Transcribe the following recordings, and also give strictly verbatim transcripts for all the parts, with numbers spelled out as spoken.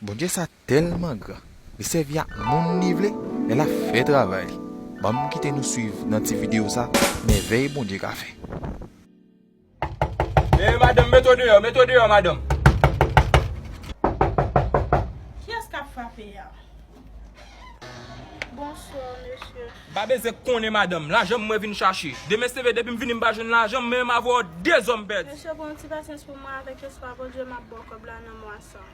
Bondye sa tèlman gran, li sèvi ak moun li vle, lè l ap fè travay li. Ban m kite nou swiv nan ti videyo sa, mèvèy Bondye ka fè. E madanm, mete w deyò, mete w deyò, madanm. Kiyès k ap frape a? Bonswa, mesye. M pa bezwen konnen, madanm. Lajan m mwen vin chache. Demen se vre, depi m vini, m pa jwenn lajan m, men m avè w dezòm pèdi. Mesye, pran yon ti pasyans pou mwen, avèk espwa Bondye, m ap ba w kòb la nan mwa sa.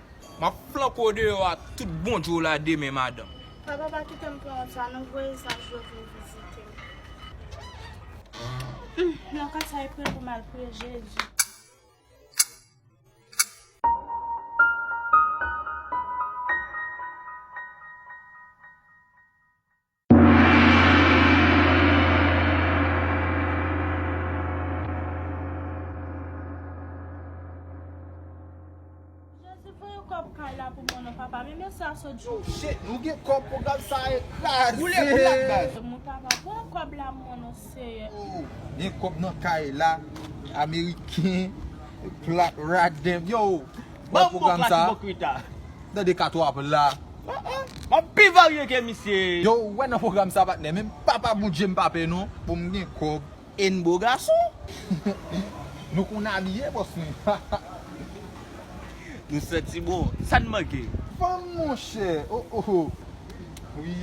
M ap flanke w deyò a tout Bondye w la demen, madanm. Papa, pa kite m pran wont sa non, voye zanj yo vin vizite m. Hum, nan ka sa, e priye pou m al priye Jezi. Jezi, voye kòb kay la pou mwen non, papa. Men mesye a sot di. Yo, shit, nou gen kòb, pwogram sa a kraze. Boule, boule ak gaz. Mwen, papa, voye kòb la pou mwen non, Seyè. Oh, gen kòb nan kay la, ameriken, plat radem. Yo, wè pwogram sa. Tande katwa pla. M ap pi varye ke misye. Yo, ou wè nan pwogram sa, patnè, menm papa Bondye m pa pè non, pou m gen kòb. N bo gason. Nou konn abiye, bòs mwen. Nou santi bon. Sa n manke? Fanm, monchè. Oh, oh, oh. Wi.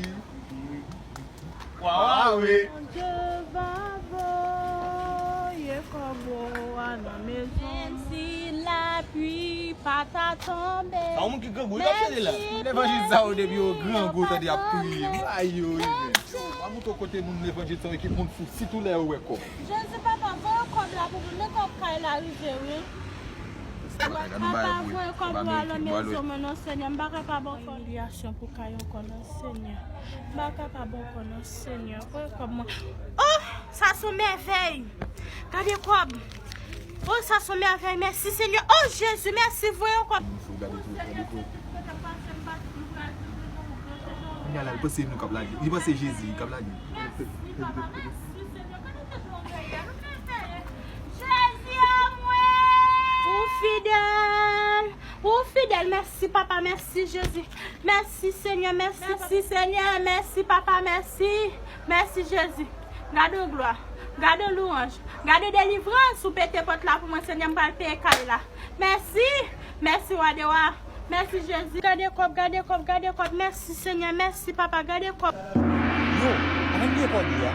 Wawawe. Bondye va voye kòb ou a nan mezon. Menm si lapli pa ta tonbe. Sa yon moun ki grangou, yo tande la. Levanjil sa yo depi yo grangou, tande y ap priye. Ay, yo, yo. M ap montre w kote moun levanjil sa yo ki moun fou, sitou lè yo wè kòb. Jezi, papa, voye kòb la pou mwen, men kòb kay la rive, wi. Papa, voye kòb la nan mezon mwen non, Senyè, m pa ka pa ba w kòb. Imilyasyon pou kay ankò non, Senyè. M pa ka pa ba w kòb non, Senyè, voye kòb mwen. Oh, sa se yon mèvèy. Gade kòb. Oh, sa se yon mèvèy. Mèsi, Senyè. Oh, Jezi, mèsi, voye kòb. Kounye a la, li panse nou k ap lage. Li panse Jezi k ap lage. Mèsi, papa, mèsi, Senyè. Gade tout longè a, nou fè fè. Jezi, anmwe! Ou fidèl, ou fidèl. Mèsi, papa, mèsi, Jezi. Mèsi, Senyè, mèsi, Senyè, mèsi, papa, mèsi. Mèsi, Jezi. Gade yon glwa, gade yon louwanj, gade delivrans ou pete pòt la pou mwen, Senyè, m pral peye kay la. Mèsi, mèsi, wa de wa. Mèsi, Jezi. Gade kòb, gade kòb, gade kòb. Mèsi, Senyè, mèsi, papa, gade kòb. Yo, ann bliye kòb li a.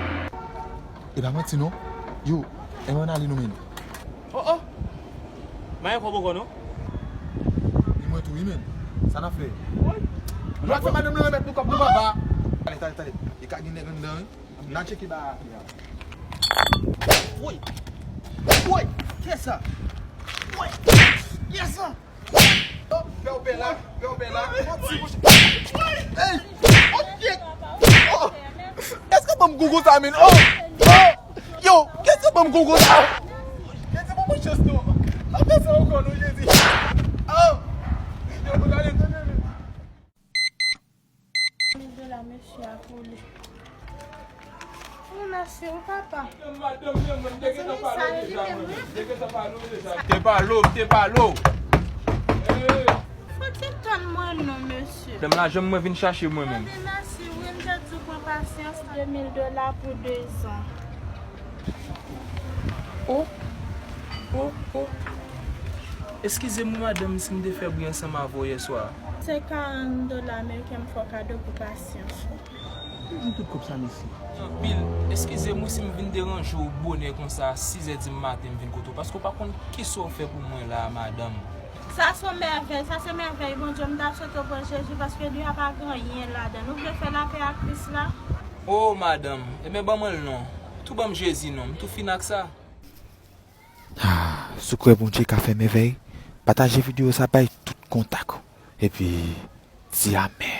E pa manti non. Yo, ann ale nou menm. Oh, oh. Mayen kòb ankò non. Ni mwen tou, wi, menm. Sa n ap fè? Woy. Nou ap fè madanm nan remèt nou kòb nou, papa. Tande, tande, tande. E ka gen nèg anndan, wi. N a tcheke bagay a. Woy. Woy. Kiyès sa? Woy. Kiyès sa? Oh, fè w pè la, fè w pè la. Yon ti bouch. Hey! Oh, shit! Oh! Kiyès ki ban m gogo sa, menm? Oh! Oh! Yo, kiyès ki ban m gogo sa? Jezi, ban mwen chans non. Pa fè sa ankò non, Jezi. Oh! Yo, nou gade tande menm. Mil dola mesye a pou li. Wi, mèsi wi, papa. Madanm, madanm, men mwen, m te gentan pale w deja, mwen menm. M te gentan pale w deja. Te pale w, m te pale w. Fò ti tann mwen non, mesye. Dam la, janm mwen vin chache mwen menm. Tande, mèsi wi, m te di w pran pasyans. De mil dola pou dezan. Oh, oh, oh. Eskize m wi, madanm, si m te fè bri ansanm avè w yèswa. Se karant dola ameriken m fè w kado pou pasyans ou. Mwen tout kòb sa, mèsi. Anpil. Eskize m wi si m vin deranje w bonè konsa, sizè di maten m vin kote w, paske w pa konn kisa w fè pou mwen la a, madanm. Sa se yon mèvèy, sa se mèvèy Bondye. M ta swete w pran Jezi paske li a pa gen anyen ladan l. Ou vle fè lapè ak Kris la? Oh, madanm, ebyen ban mwen l non. Tou ban m Jezi non, m tou fin ak sa. Ah, si w kwè Bondye ka fè mèvèy, pataje videyo sa bay tout kontak ou. Epi, di amèn.